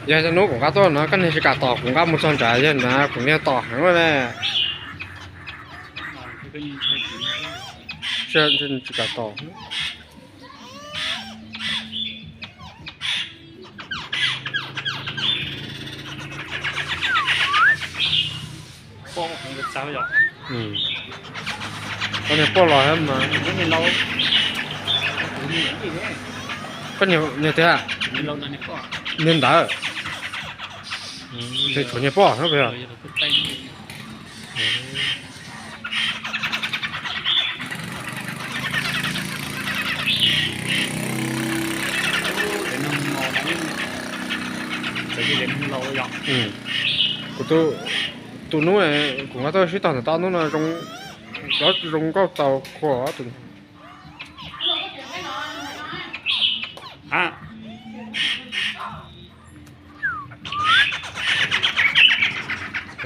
Yog cov hnub kuv nqa tuaj no koj niag tsis kam tom, kuv nqa mus txog nrad yog na kuv niag tom heev lawm ne. Tsis kam tom. Koj niag poj los thiab mas. Koj niag tiag, niag ntawd. Ces tshuav niag poj no puas yog? Kuv tus, tus hnub kuv nqa tuaj sib tog ntawm tau hnub no zoo, zoo nkauj txaus qhuas tus.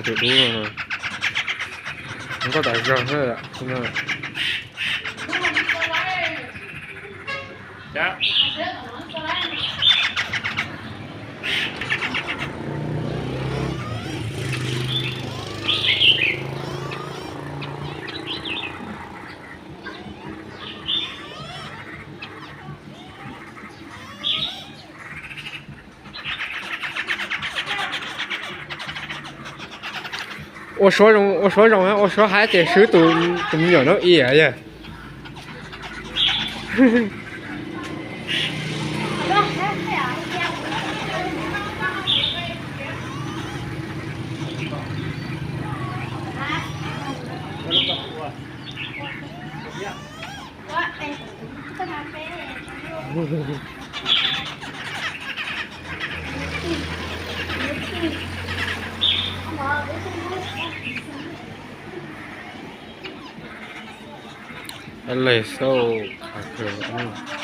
Tus dub no, nkauj tas zog xwb. Ua suab zoo, ua suab zoo, ua suab haib ces swb tus me nyuam no ib yam. Leg xauj qhav kawg.